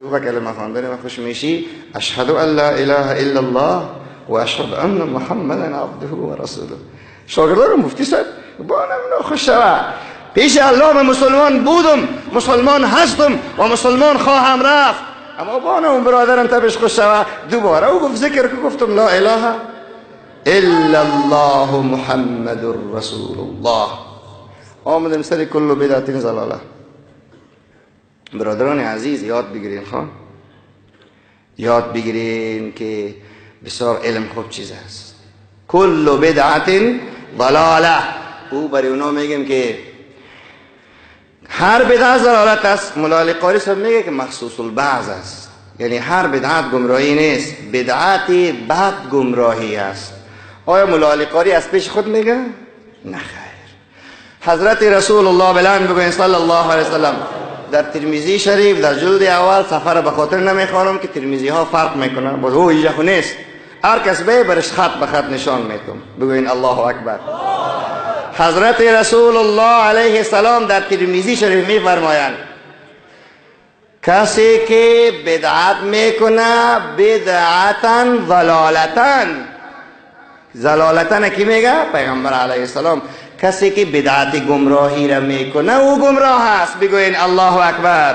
و کلمه خواندن و خوش میشی اشهد ان لا اله الا الله و اشهد ان محمدا عبده و رسوله. شاگردان مفتی صاحب بانم خوش شوه. پیش الله من مسلمان بودم، مسلمان هستم و مسلمان خواهم رفت. اما بانم برادرم تبش خوش شوه. دوباره او گفت ذکر که گفتم لا اله الا الله محمد رسول الله. آمدم سر کل بدعت ضلاله. برادران عزیز یاد بگیرین، خان یاد بگیرین که بسیار علم خوب چیز است. کل بدعت ضلاله. او برای اونا میگیم که هر بدعت ضلالت است. مولا علی قاری صاحب میگه که مخصوص البعض است، یعنی هر بدعت گمراهی نیست، بدعت بد گمراهی است. آیا مولا علی قاری از پیش خود میگه؟ نه خیر. حضرت رسول الله بلند بگوین صلی الله علیه وسلم در ترمذی شریف در جلد اول، سفر به خاطر نمیخوانم که ترمذی ها فرق میکنن، باز او اینجا خو نیست، هر کس به برش خط به خط نشان میتم. بگوین الله اکبر. حضرت رسول الله علیه السلام در ترمذی شریف میفرمایند کسی که بدعت میکنه بدعتا ضلالتا، ضلالتا کی میگه؟ پیغمبر علیه السلام. کسی که بدعت گمراهی را میکنه او گمراه است. بگوین الله اکبر.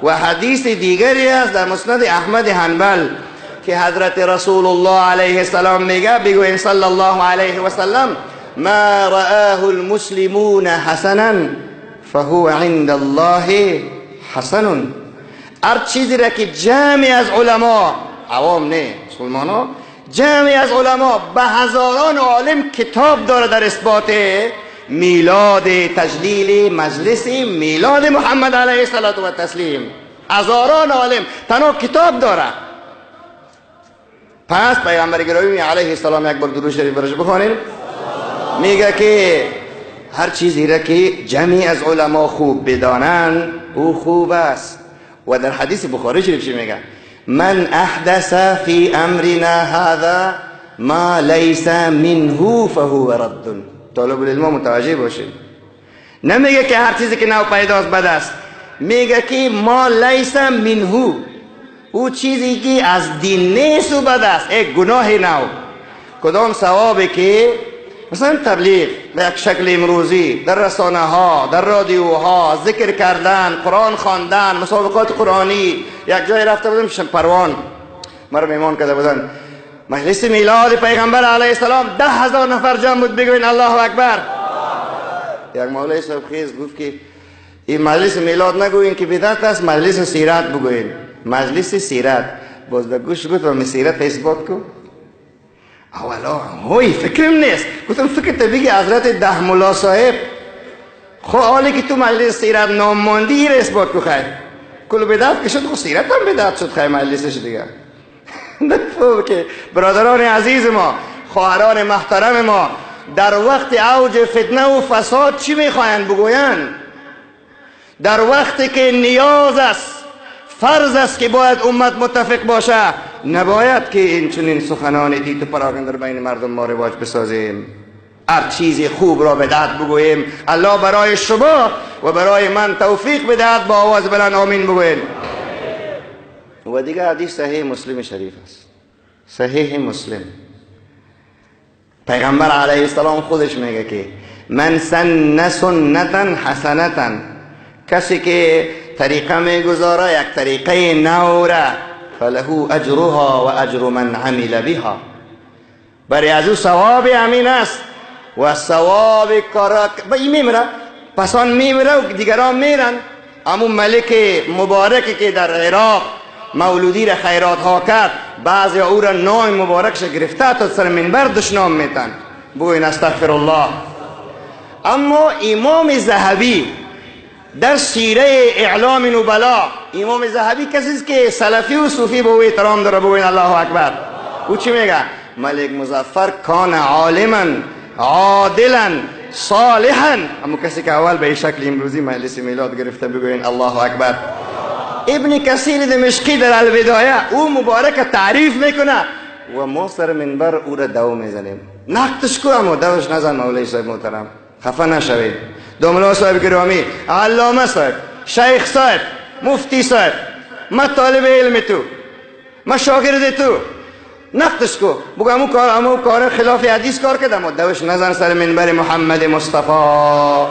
و حدیث دیگری است در مسند احمد حنبل که حضرت رسول الله علیه السلام میگه، بگوین صلی الله علیه و سلم، ما رآه المسلمون حسنا فهو عند الله حسن. هر چیزی را که جمعی از علما، عوام نه، مسلمان ها، جمعی از علما به هزاران عالم کتاب داره در اثبات میلاد، تجلیل مجلس میلاد محمد علیه الصلاة و تسلیم، هزاران عالم تنها کتاب داره. پس پیغمبر گرامی علیه السلام یک بار درود شریف برش بخوانیم، میگه که هر چیزی را که جمعی از علما خوب بدانند او خوب است. و در حدیث بخاری شریف چی میگه؟ من احدث فی امرنا هذا ما لیس منه فهو رد. طالب العلم متوجه باشید، نمیگه که هر چیزی که نو پیداست بد است، میگه که ما لیس منه، او چیزی که از دین نیست و بد است، یک گناه نو. کدام ثوابی که مثلا تبلیغ به یک شکل امروزی در رسانه ها، در رادیوها، ذکر کردن، قرآن خواندن، مسابقات قرآنی. یک جای رفته بودم پروان، مرا میمان کرده بودن، مجلس میلاد پیغمبر علیه السلام 10,000 نفر جمع بود. بگوین الله اکبر. یک مولوی صاحب خیز گفت که این مجلس میلاد نگوین که بدعت است، مجلس سیرت بگوین. مجلس سیرت باز در گوش گفتم سیرت اثبات کو. اولا هوی فکرم نیست، گفتم فکر تا بگی حضرت ده ملا صاحب، خب حالی که تو مجلس سیرت نام ماندی این اثبات کو. خیر کل بدعت که شد، خب سیرت هم بدعت شد، خیر مجلسش دیگه. که برادران عزیز ما، خواهران محترم ما، در وقت اوج فتنه و فساد چی میخواهند بگویند؟ در وقتی که نیاز است، فرض است که باید امت متفق باشه، نباید که این چنین سخنان تیت و پراکنده در بین مردم ما رواج بسازیم. هر چیز خوب را بدعت بگوییم. الله برای شما و برای من توفیق بدهد. با آواز بلند آمین بگوییم. و دیگه حدیث صحیح مسلم شریف است. صحیح مسلم پیغمبر علیه السلام خودش میگه که من سن سنتا حسنتا، کسی که طریقه میگذاره یک طریقه نو را، فله اجرها و اجر من عمل بها، برای از او ثواب امین است و ثواب کارا. این میمره، پس آن میمره و دیگران میرن. امون ملک مبارکی که در عراق مولودی را خیرات ها کرد، بعضی او را نام مبارکش گرفته تا سر منبر دشنام میتن. بگوین استغفر الله. اما امام ذهبی در سیره اعلام نبلا، امام ذهبی کسی است که سلفی و صوفی به او احترام داره. بگوین الله اکبر. او چی میگه؟ ملک مظفر کان عالما عادلا صالحا. اما کسی که اول به شکل امروزی مجلس میلاد گرفته، بگوین الله اکبر. ابن کثیر دمشقی در البدایه او مبارک تعریف میکنه و ما سر منبر او را دو میزنیم. نقدش کو، اما دوش نزن مولوی صاحب محترم، خفه نشوید. داملا صاحب گرامی، علامه صاحب، شیخ صاحب، مفتی صاحب، من طالب علم تو، من شاگرد تو، نقدش کو، بگو امو کار، امو کار خلاف حدیث کار کردم و دوش نزن سر منبر محمد مصطفی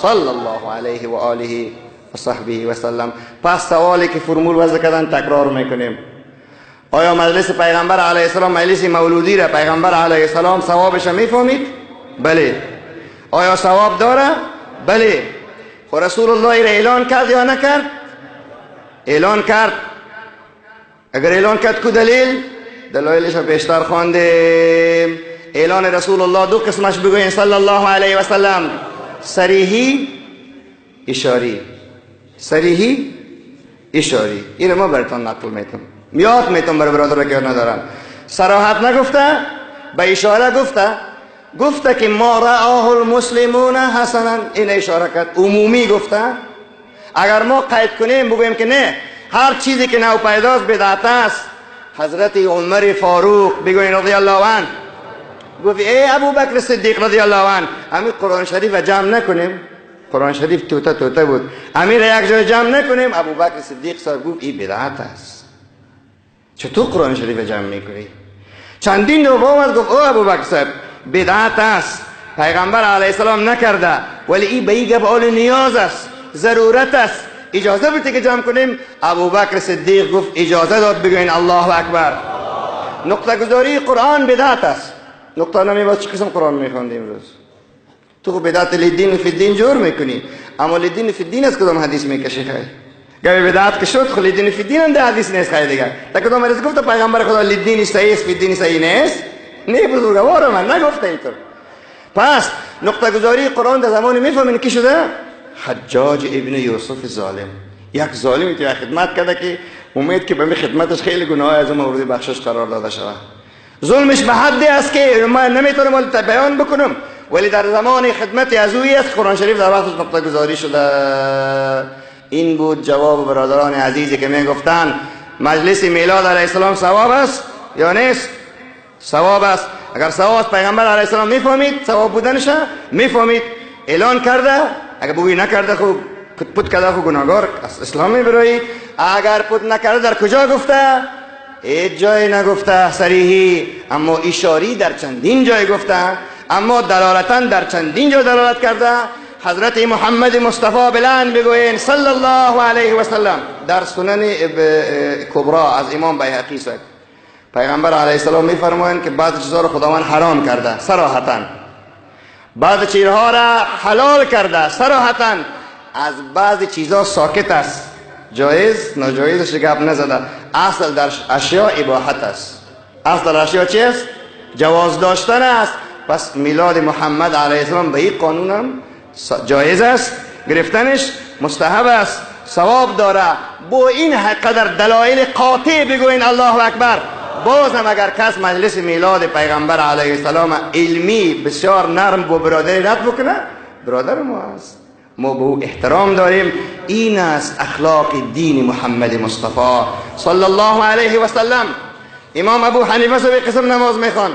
صلی الله علیه و آله و صحبه و سلم. پس سوالی که فرمول وضع کردن تکرار میکنیم. آیا مجلس پیغمبر علیه السلام، مجلس مولودی را پیغمبر علیه السلام ثوابش میفهمید؟ بله. آیا ثواب داره؟ بله. خب رسول الله را اعلان کرد یا نکرد؟ اعلان کرد. اگر اعلان کرد کو دلیل؟ دلایلش را بیشتر خواندیم. اعلان رسول الله دو قسمش بگوین صلی الله علیه و سلم: صریحی، اشاری. صریحی، اشاری. این ما براتون نقل میتم، یاد میتم برای برادر که ندارن. صراحت نگفته، به اشاره گفته. گفته که ما رآه المسلمون حسنا، این اشاره کرد، عمومی گفته. اگر ما قید کنیم بگوییم که نه، هر چیزی که نو پیداست بدعت است، حضرت عمر فاروق بگوین رضی الله عنه گفت ای ابوبکر صدیق رضی الله عنه، امیر قرآن شریف جمع نکنیم، قرآن شریف توته توته بود، امیر یک جای جمع نکنیم. ابوبکر صدیق صاحب گفت این بدعت است، چطور قرآن شریف جمع میکنی؟ چندین دفعه آمد گفت او ابوبکر صاحب بدعت است، پیغمبر علیه السلام نکرده، ولی این به این گپ آل نیاز است، ضرورت است، اجازه بده که جمع کنیم. ابوبکر صدیق گفت اجازه داد. بگوین الله اکبر. نقطه گذاری قرآن بدعت است. نقطه نمی باز چه قسم قرآن میخواندیم امروز؟ تو خب بدعت لدین فی الدین جور میکنی، اما لدین فی الدین از کدام حدیث میکشی؟ خیر گوی بدعت که شد، خب لدین فی الدین هم ده حدیث نیست. خیر دیگه تا کدام حدیث گفت پیغمبر خدا لدین صحیح است فی الدین صحیح نیست؟ نه بزرگوار من نگفته اینطور. پس نقطه گذاری قرآن در زمان میفهمین کی شده؟ حجاج ابن یوسف ظالم، یک ظالمی که خدمت کرده که امید که به خدمتش خیلی گناه از اون مورد بخشش قرار داده شود. ظلمش به حدی است که من نمیتونم بیان بکنم، ولی در زمان خدمت از اویی است قرآن شریف در وقتش نقطه گذاری شده. این بود جواب برادران عزیزی که میگفتن مجلس میلاد علیه السلام ثواب است یا نیست؟ ثواب است. اگر ثواب است پیغمبر علیه السلام میفهمید ثواب بودنش، میفهمید اعلان کرده. اگر بگویی نکرده خب پت کرده خب گناهگار از اسلام میبرایی. اگر پت نکرده در کجا گفته؟ هیچ جای نگفته صریحی، اما اشاری در چندین جای گفته، اما دلالتا در چندین جای دلالت کرده. حضرت محمد مصطفی بلند بگوین صلی الله علیه و سلم در سنن کبرا از امام بیهقی صاحب پیغمبر علیه السلام میفرمایند که بعض چیزها رو خداوند حرام کرده صراحتا، بعض چیزها را حلال کرده صراحتا، از بعض چیزها ساکت است، جایز ناجایزش گپ نزده. اصل در اشیاء اباحت است. اصل در اشیاء چی است؟ جواز داشتن است. پس میلاد محمد علیه السلام به این قانون هم جایز است، گرفتنش مستحب است، ثواب داره. با این قدر دلایل قاطع بگوین الله اکبر. باز هم اگر کس مجلس میلاد پیغمبر علیه السلام علمی بسیار نرم با برادری رد بکنه، برادر ما است، ما به او احترام داریم. این است اخلاق دین محمد مصطفی صلی الله علیه و سلم. امام ابو حنیفه صاحب قسم نماز میخوان،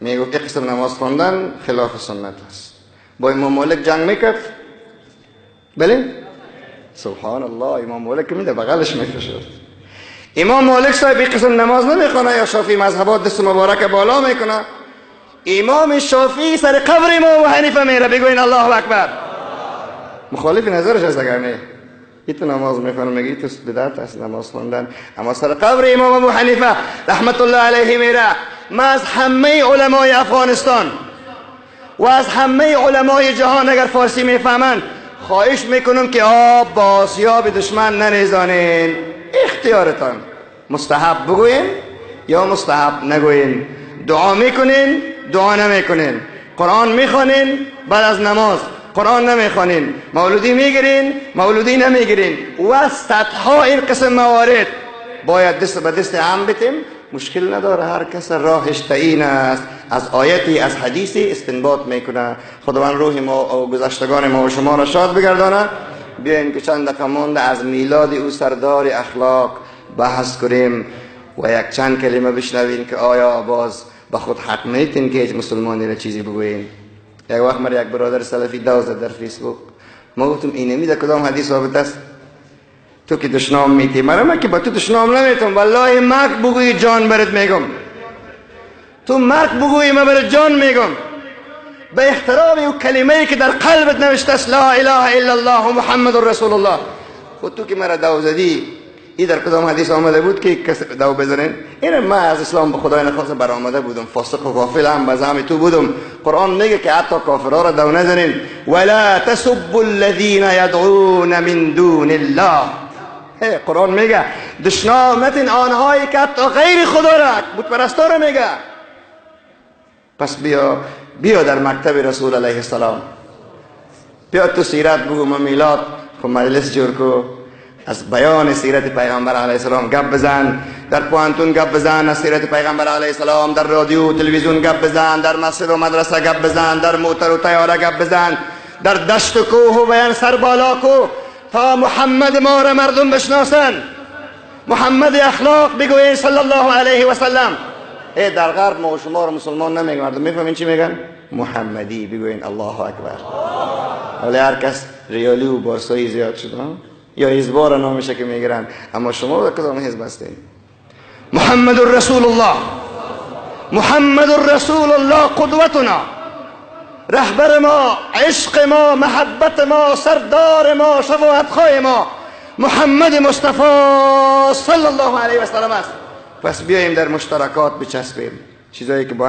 میگفت یک قسم نماز خواندن خلاف سنت است. با امام مالک جنگ میکرد؟ بله؟ سبحان الله، امام مالک میده بغلش میفشد. امام مالک صاحب یک قسم نماز نمیخوانه یا شافعی مذهبات دست مبارک بالا میکنه. امام شافعی سر قبر امام حنیفه میره، بگوین الله اکبر. مخالف نظرش است اگر نه ایت نماز میخوانه میگه ایت بدعت است نماز خواندن، اما سر قبر امام ابو حنیفه رحمت الله علیه میره. ما از همه علمای افغانستان و از همه علمای جهان اگر فارسی میفهمند خواهش میکنم که آب با آسیاب دشمن نریزانین. اختیارتان، مستحب بگوین یا مستحب نگوین، دعا میکنین دعا نمیکنین، قرآن میخوانین بعد از نماز قرآن نمیخوانین، مولودی میگیرین مولودی نمیگیرین و صدها این قسم موارد باید دست به دست هم بتیم. مشکل نداره، هر کس راهش تعیین است، از آیتی از حدیثی استنباط میکنه. خداوند روح ما و گذشتگان ما و شما را شاد بگردانه. بیاین که چند دقیقه مانده از میلاد او سردار اخلاق بحث کنیم و یک چند کلمه بشنویم که آیا باز به خود حق میتین که هیچ مسلمانی را چیزی بگویین. یک وقت مرا یک برادر سلفی داو زد در فیسبوک، ما گفتم اینمی در کدام حدیث ثابت است؟ تو که دشنام میتی مرا، من که با تو دشنام نمیتم. والله مرگ بگوی جان برات میگم، تو مرگ بگوی من برات جان میگم. به احترام او کلمه ای که در قلبت نوشته است، لا اله الا الله محمد رسول الله. خود تو که مرا دو زدی، ای در کدام حدیث آمده بود که کس دو بزنین؟ این من از اسلام به خدای نخواسته برآمده بودم، فاسق و غافل هم به زعم تو بودم. قرآن میگه که حتی کافرها را دو نزنین. ولا تسبوا الذین یدعون من دون الله. قرآن میگه دشنام نتین آنهایی که حتی غیر خدا را، بت پرستا را میگه. پس بیا در مکتب رسول علیه السلام، بیا تو سیرت بگو، ما میلاد خب مجلس جور کو، از بیان سیرت پیغمبر علیه السلام گپ بزن، در پوهنتون گپ بزن از سیرت پیغمبر علیه السلام، در رادیو تلویزیون گپ بزن، در مسجد و مدرسه گپ بزن، در موتر و طیاره گپ بزن، در دشت و کوه و بیان سر بالا کو تا محمد ما را مردم بشناسن. محمد اخلاق بگوین صلی الله علیه و سلم. ای در غرب ما و شما را مسلمان نمیگن، مردم میفهمین چی میگن؟ محمدی. بگوین الله اکبر. ولی هر کس ریالی و بارسایی زیاد شد یا حزبا را نامشه که میگیرن، اما شما در کدام حزب هستین؟ محمد رسول الله، محمد رسول الله قدوتنا، رهبر ما، عشق ما، محبت ما، سردار ما، شفاعت ما، محمد مصطفی صلی الله علیه و سلم است. پس بیاییم در مشترکات بچسبیم، چیزایی که با